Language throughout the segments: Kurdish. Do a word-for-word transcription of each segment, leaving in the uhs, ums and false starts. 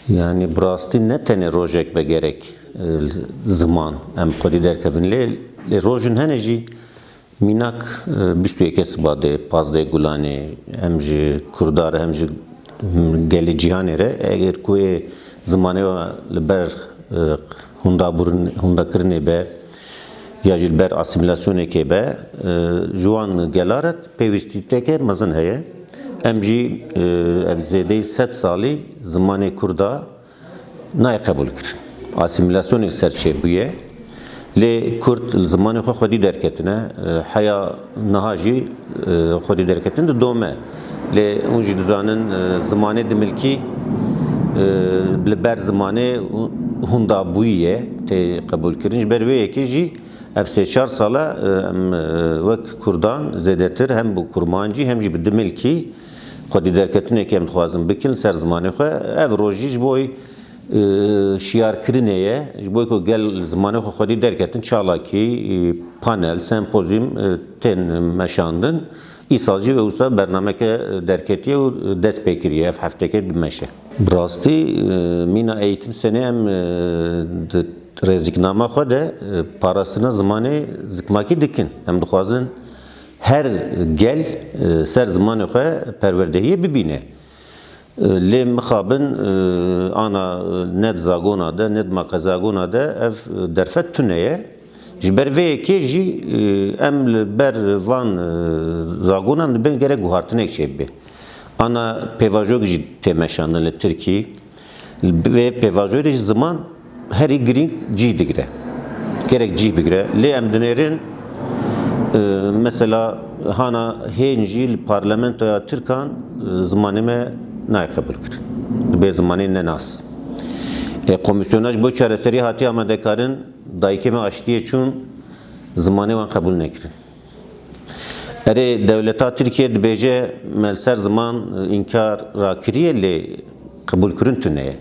Yani bi rastî ne tenê rojek be gerek, e, ziman em xwedî derkevin. Lê, lê rojin hene jî mînak, e, bîst û yekê Sibatê, pazdehê Gulanê, hem ji Kurda re hem ji, hmm, gelê cîhanê re, eger ku ê zimanê we li ber, e, hundaburin-, hundakirinê be, ya jî li ber asîmîlasyonekê be, e, ji wan gela re pêwîstîteke mezin heye. Em jî, e, ev zêdeyî sed salî zimanê Kurda nayê qebûlkirin. Asîmîlasyonek ser çêbûye. Lê Kurd li zimanê xwe xwedî derketine. E, heya niha jî, e, xwedî derketin didome. Lê hûn jî dizanin, e, zimanê dimilkî, e, li ber zimanê hûndabûyî ye, tê qebûlkirin. Ji ber wê yekê jî ev sê çar sala, e, em, e, wek Kurdan zêdetir hem bi kurmancî hem jî bi dimilkî xwedî derketinekê em dixwazin bikin li ser zimanê xwe. Ev roj jî ji bo, e, şiyarkirinê ye. Ji bo ku gel zimanê xwe xwedî derketin, çalakî, e, panel, sempozyum, e, tên meşandin. Îsal jî wê wisa bernameke derketiye û dest pê kiriye, ev hefteke dimeşe. Bi rastî, e, mîna eğitim senê em, e, di rêziknama xwe de, e, parastina zimanê zikmakî dikin. Em dixwazin her gel, e, ser zimanê xwe perwerdehiyê bibîne. E, lê mixabin, e, ana, e, ne di zagona de, ne di makazagona de ev, e, derfet tune ye. Ji ber vê yekê jî, e, em li ber van, e, zagona em dibên gerek guhartinek çêbibe. Ana pêvajoyek jî tê meşandin li Tirkî. Li vê pêvajoyê de jî ziman herî girîng cîh digire. Gerek cîh bigire. Lê em dinêrin, e, mesela hana hên jî li parlamentoya Tirkan, e, zimanê me nayê qebûl kirin. Dibê zimanê nenas. E, komîsyona ji bo çareserî hatiye amadekarin, dayikê me aştiyê çûn, zimanê wan qebûl nekirin. Erê, dewleta Tirkiye dibêje, me li ser ziman, e, înkar rakiriye, lê qebûlkirin tune ye.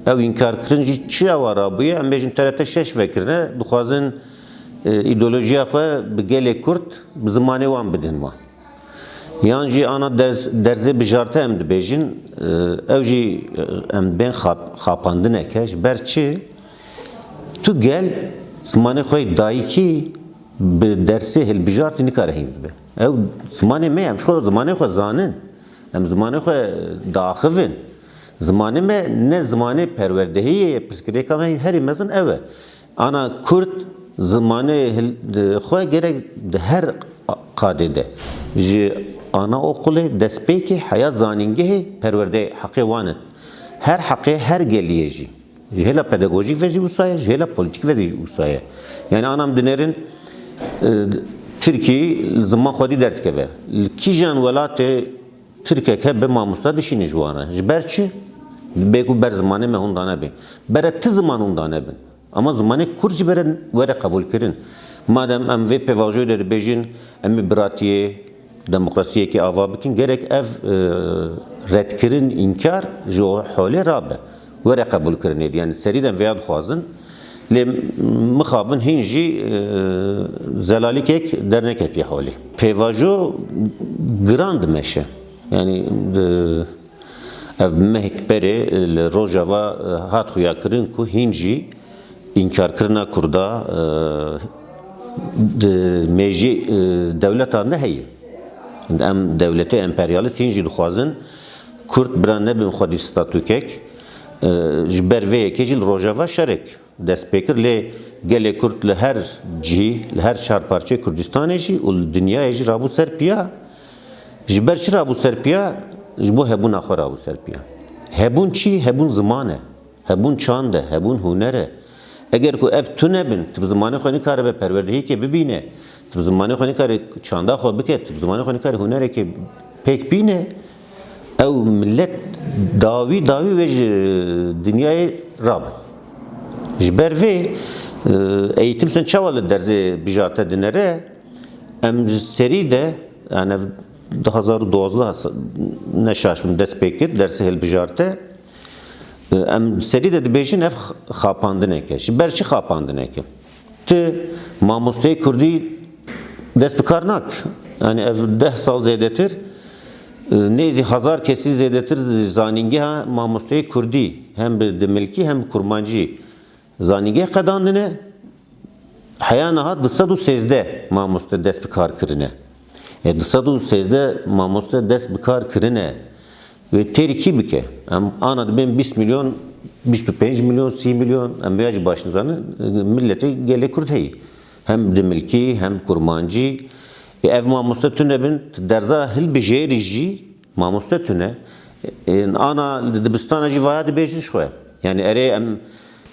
Ew înkarkirin jî çi awa rabûye? Em bêjin T R T şeş vekirine, dixwazin, e, îdeolojiya xwe bi gelê Kurd, bi zimanê wan bidin wan. Yan jî ana derz-, derzê bijarte em dibêjin, e, ew jî, e, em bên xap-, xapandineke. Ji ber çi? Tu gel zimanê xwe yê dayikî bi dersê hilbijartî nikare hîn bibe. Ew zimanê me ye, em ji xwe zimanê xwe zanin. Em zimanê xwe diaxivin. Zimanê me ne zimanê perwerdehiyê ye, pirsgirêka me herî mezin ew e. Ana Kurd zimanê hil-, xwe gerek di her qadê de, ji anaokulê, destpêkê, heya zanîngehê perwerdeyê heqê wan e. Her heqê her geliyê jî. Ji hêla pedagojîk ve jî wisa ye, ji hêla polîtîk ve jî wisa ye. Yani ana em dinêrin, e, Tirkî ziman xwedî derdikeve. Li kîjan welatê Tirkek hebe mamosta dişîne ji wan re. Ji ber çi? Bê ku ber zimanê me hûn danebin. Bere ti ziman hûn danebin. Ama zimanê Kurd jî bere were qebûlkirin. Madem em vê pêvajoyê de dibêjin, em ê biratiyê, demokrasiyekê ava bikin, gerek ev, e, redkirin, înkar ji holê rabe. Were qebûlkirinê, yani serî de em vêya dixwazin. Lê mixabin hîn jî, e, zelalîkek derneketiye holê. Pêvajo giran dimeşe. Yani, e, ev mehek berê li Rojava, e, hat xuyakirin ku hîn jî înkarkirina Kurda, e, di mêjî, e, dewletan de heye. Em dewletê emperyalîst hîn jî dixwazin Kurd bira nebin xwedî statûkek, e, ji ber vê yekê jî li Rojava şerek dest pê kir. Lê gelê Kurd li her cihî, li her çar parçeyê Kurdistanê jî û li dinyayê jî rabû ser piya. Ji ber çi rabû ser piya? Ji bo hebûna xwe rabû ser piya. Hebûn çi? Hebûn ziman e. Hebûn çand e, hebûn huner e. Eger ku ev tune bin, tu bi zimanê xwe nikaribe perwerdehiyekê bibîne, tu bi zimanê xwe nikare çanda xwe bike, tu bi zimanê xwe nikare hunerekê pêk bîne, ew milet dawî dawî wê ji dinyayê rabin. Ji ber vê, e, eğitim sen çawa li derzê bijarte dinere, em ji serî de, yani du hazar û duwazdeh, ne şaş bim, dest pê kir, dersê hilbijarte. Em serî de dibêjin ev xapandineke. Ji ber çi xapandineke? Ti mamosteyê kurdî dest bi kar nak. Yani ev deh sal zêdetir Nêzî hezar kesî zêdetir zanîngeha mamosteyê kurdî hem bi dimilkî hem bi kurmancî zanîngeh qedandine. Heya niha du sed û sêzdeh mamoste dest bi kar kirine. E, du sed û sêzdeh mamoste dest bi kar kirine. Wê têrî kî bike? Em ana dibên bîst milyon, bîst û pênc milyon, sî milyon, em vêya jî baş nizanin, miletê gelê Kurd heyî. Hem dimilkî, hem kurmancî. E, ev mamoste tune bin, derza hilbijêrî jî mamoste tune. E, ana li dibistana jî vaya dibêjin ji xwe. Yani erê em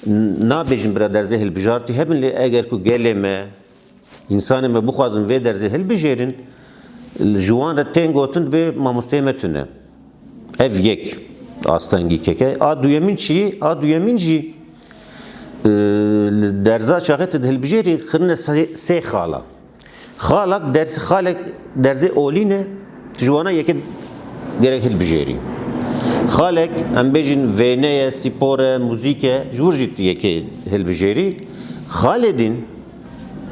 n-, nabêjin bira derzê hilbijartî hebin, lê eger ku gelê me, însanê me bixwazin vê derzê hilbijêrin, ji wan re tên gotin dibê mamosteyê me tune. Ev yek astengî keke. A duyemîn çi? A duyemîn jî, e, li derza çaxê tu dihilbijêrî xirine sê, sê xala. Xalak ders, xalek derzê olî ne, tu ji wana yekê gerek hilbijêrî. Xalek, em bêjin, vêne ye, spor e, muzîk e, ji wir jî tu yekê hilbijêrî. Xalê din,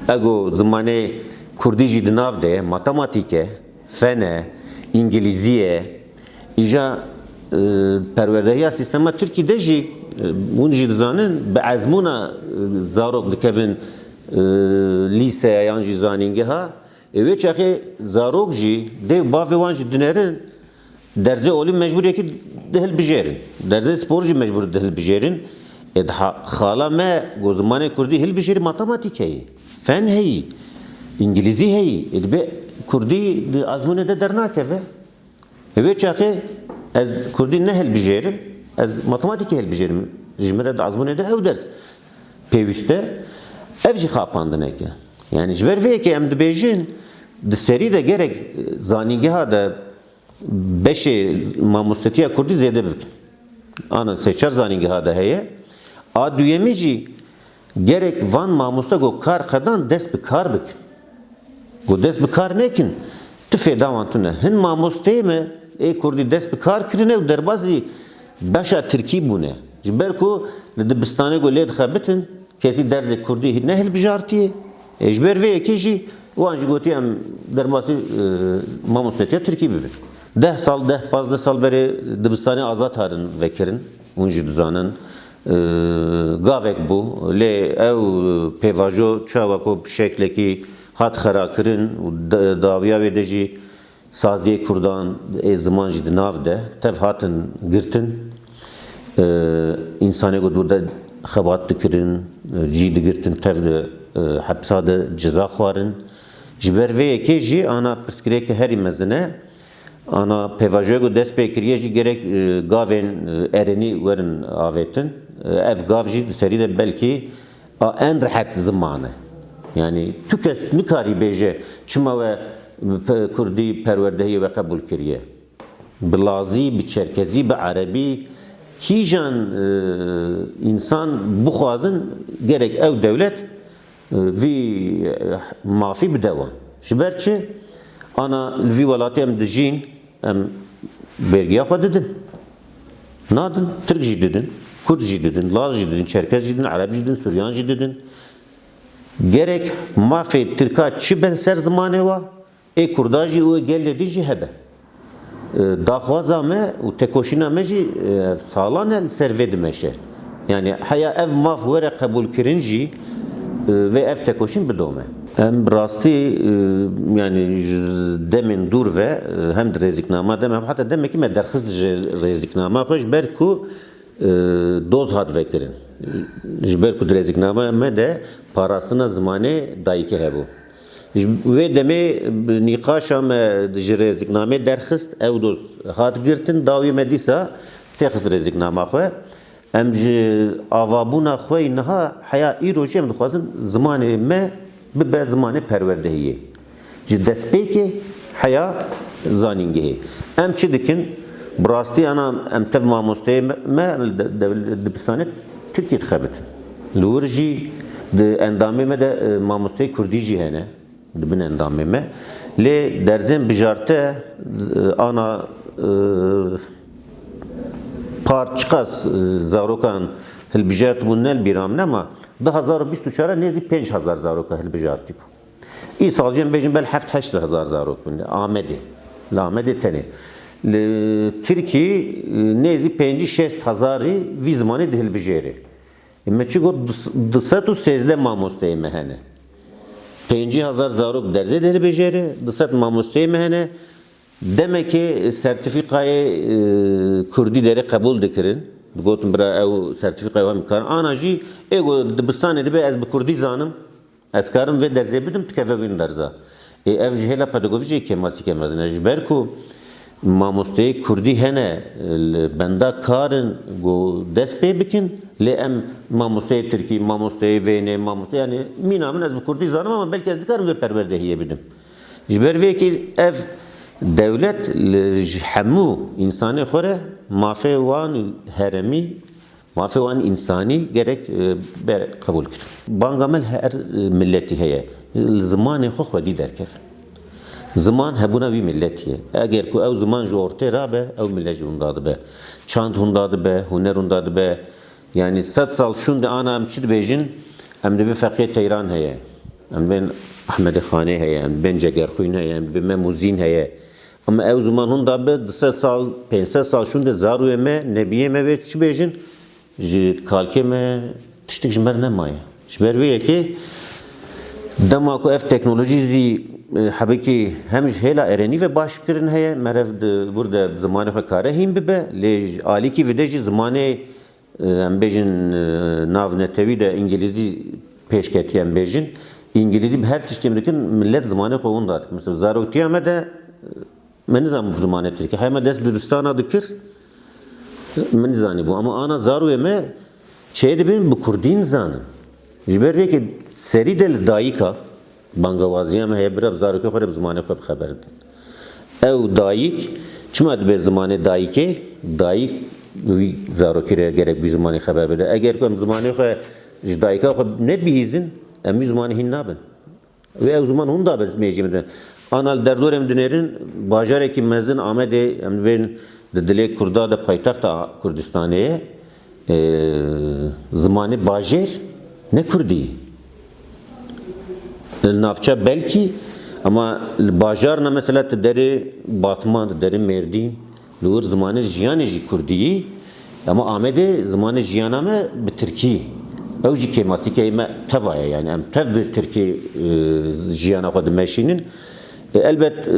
ego zimanê kurdî jî di nav de ye, matematîk e, fen e, îngilîzî ye. Îja, e, perwerdehiya sîstema Tirkî de jî, e, hûn jî dizanin, bi ezmûna, e, zarok dikevin, e, lîseya yan jî zanîngeha. E, wê çaxê zarok jî, dê û bavê wan jî dinerin, derzê olî mecbûr yekî dihilbijêrin. Derzê spor jî mecbûr dihilbijêrin. E, daha xala me, go zimanê kurdî hilbijêrî matematîk heyî, fen heyî, îngilîzî heyî. E, dibe kurdî di azmûnê de dernakeve. Wê çaxê ez kurdî ne hilbijêrim, ez matematîkê hilbijêrim. Ji min re di azmûnê de ew ders pêwîst e. Ev jî xapandineke. Yani ji ber vê yekê em dibêjin, di serî de gerek zanîngeha de beşê mamostetiya kurdî zêde bikin. Ana sê çar zanîngeha de heye. A duyemî jî gerek van mamoste ku kar qedan dest bi kar bikin. Ku dest bi kar nekin, ti fêda wan tune. Hin mamosteyê me ê kurdî dest bi kar kirine û derbasî beşa tirkî bûne. Ji ber ku li dibistanê ku lê dixebitin, kesî derzê kurdî ne hilbijartiye. E, ji ber vê yekê jî wan jî gotiye em derbasî, e, mamostetiya tirkî bibin. Deh sal, deh, pazdeh sal berê dibistanê azad harin vekirin. Hûn jî dizanin, e, gavek bû, lê ew pêvajo çawa ku bi şeklekî hat xerakirin û da-, dawiya wê de jî saziyê kurdan ê ziman jî di nav de tev hatin girtin. E, însanê ku dûr de xebat dikirin, e, cî digirtin, tev di, e, hepsa de ceza xwarin. Ji ber vê yekê jî ana pirsgirêke herî mezin e. Ana pêvajoyê ku dest pê kiriye jî gerek, e, gavên, e, erênî werin avêtin. E, ev gav jî di serî de belkî a en rehet ziman e. Yani tu kes nikarî bêje çima we pe-, kurdî perwerdehiyê we qebûl kiriye. Bi lazî, bi çerkezî, bi erebî kîjan, e, însan bixwazin gerek ew dewlet vî, e, mafî bide wan. Ji ber çi? Ana li vî welatê em dijîn, em bêrgiya xwe didin. Nadin, Tirk jî didin, Kurd jî didin, Laz jî didin, Çerkez jî didin, Ereb jî didin, Suryan jî didin. Gerek mafê Tirka çi be ser zimanê wa, ê Kurda jî û ê gelê din jî hebe. E, daxwaza me û tekoşîna me jî, e, salan e li ser vê dimeşe. Yani heya ev maf were qebûlkirin jî, e, vê ev tekoşîn bidome. Em bi rastî, e, yani ji demên dûr ve, e, hem di rêziknama de me, heta demekî me derxist ji rêziknama xwe ji ber ku, e, doz hat vekirin. Ji ber ku di rêziknama me de parastina zimanê dayike hebû. Ji wê demê bi nîqaşa me ji rêziknamê derxist, ew doz hat girtin, dawî me dîsa têxist rêziknama xwe. Em ji avabûna xwe yî niha heya îro jî em dixwazin zimanê me bibe zimanê perwerdehiyê. Ji destpêkê heya zanîngehê. Em çi dikin? Bi rastî ana em tev mamosteyê me, me li de, de, dibistanê Tirkî dixebitin. Li wir jî di endamê me de, e, mamosteyê Kurdî jî hene, di bin endamê me. Lê derzên bijarte, e, ana, e, par çiqas, e, zarokan hilbijart bûn ne li bîra min e, ama du hazar û bîst û çar nêzî pênc hazar zaroka hilbijartî bû. Îsal jî em bêjin bel heft heşt hezar zarok bûn li Amedê. Li Amedê tenê. Li Tirkiyê, e, nêzî pêncî şêst hezarî vî zimanê dihilbijêrê. E, me çi got, du sed û sêzdeh mamosteyê me hene. Pêncî hezar zarok derzê dihilbijêrê, du sed mamosteyê me hene. Demekê sertîfîkayê, e, kurdî derê qebûl dikirin. Digotin, bira, ew sertîfîkayê wan bikarin. Ana jî ê got, dibistanê dibe ez bi kurdî zanim. Ez karim vê derzê bidim, dikeve wîn derza. Ê, ev ji hêla pedagogî jî kêmasîke mezin e. Ji ber ku mamosteyê kurdî hene, li benda karin ku dest pê bikin, lê em mamosteyê tirkî, mamosteyê vênê, mamosteyê, yanî mîna min ez bi kurdî zanim ama belkî ez dikarim vê perwerdehiyê bidim. Ji ber vê yekê ev dewlet li, ji hemû însanê xwe re mafê wan heremî, mafê wan însanî gerek, e, be qebûl kirin. Banga me li her, e, miletî heye. Li zimanê xwe xwedî derkevin. Ziman hebûna wî miletî ye. Eger ku ew ziman ji ortê rabe, ew milet jî hunda dibe. Çand hunda dibe, huner hunda dibe. Yanî sed sal şûnde ana em çi dibêjin? Em dibê Feqiyê Teyran heye. Em dibên Ehmedê Xanê heye, em dibên Cegerxwîn heye, em dibê Mem û Zîn heye. Ama ew ziman hûn dabe du sed sal, pênc sed sal şûnde zarûyê me, nebiyê me vê çi bêjin? Ji kalkê me tiştek ji me re nemaye. Ji ber vê yekê dema ku ev teknolojî zî, e, hebikî hem ji hêla erenî ve baş kirin heye, meriv di wir de zimanê xwe kare hîn bibe, lê ji alîkî vide jî zimanê, e, em bêjin, e, navnetewî de îngilîzî pêşketî em bêjin. Îngilîzî bi her tiştê em dikin, millet zimanê xwe winda dikin. Mesela zaroktiya me de, e, me nizan bi zimanê tirkî. Hema dest dibistana dikir, min nizanî bû. Ama ana zarûyê me çê dibin bi kurdî nizanin. Ji ber vê yekê serî de li dayika, bangewaziya me heye, bira bi zarokê xwe re bi zimanê xwe bi xeber din. Ew dayik, çima dibe zimanê dayikê? Dayik wî zarokî re gerek bi zimanê xeber bide. Eger ku em zimanê xwe ji dayika xwe nebihîzin, em wî zimanê hîn nabin. Wê ew ziman hûn da bi mêjî bidin. Ana li derdorê em dinêrin, bajarekî mezin Amedê, em dibên di dilê Kurda de paytexta Kurdistanê ye. E, zimanê bajêr ne Kurdî. Li navçe belkî, ama li bajarna mesela ti derê Batman, ti derê Mêrdîn, li wir zimanê jiyanê jî Kurdî yî, ama Amedê zimanê jiyana me bi Tirkî. Ew jî kêmasîkeyê me teva ye, yanî em tev bi Tirkî, e, jiyana xwe dimeşînin. E, elbet, e,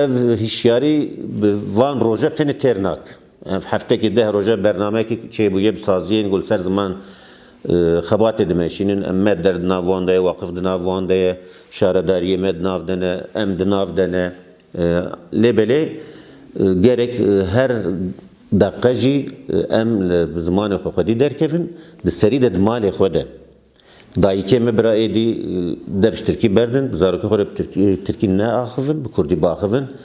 ev hişyarî bi van roja tenê têr nak. Ev heftekî deh roja bernameyekî çêbûye bi saziyên ku li ser ziman, e, xebatê dimeşînin. Em me der di nav wan de ye, waqif di nav wan de ye, şaredariyê me di nav de ne, em di nav de ne. E, lê belê, e, gerek, e, her deqe jî, e, em li, bi zimanê xwe xwedî derkevin, di serî de di malê xwe de. Dayikê me bira êdî, e, dev ji tirkî berdin, bi zarokê xwe re bi tirkî, tirkî neaxivin, bi kurdî biaxivin.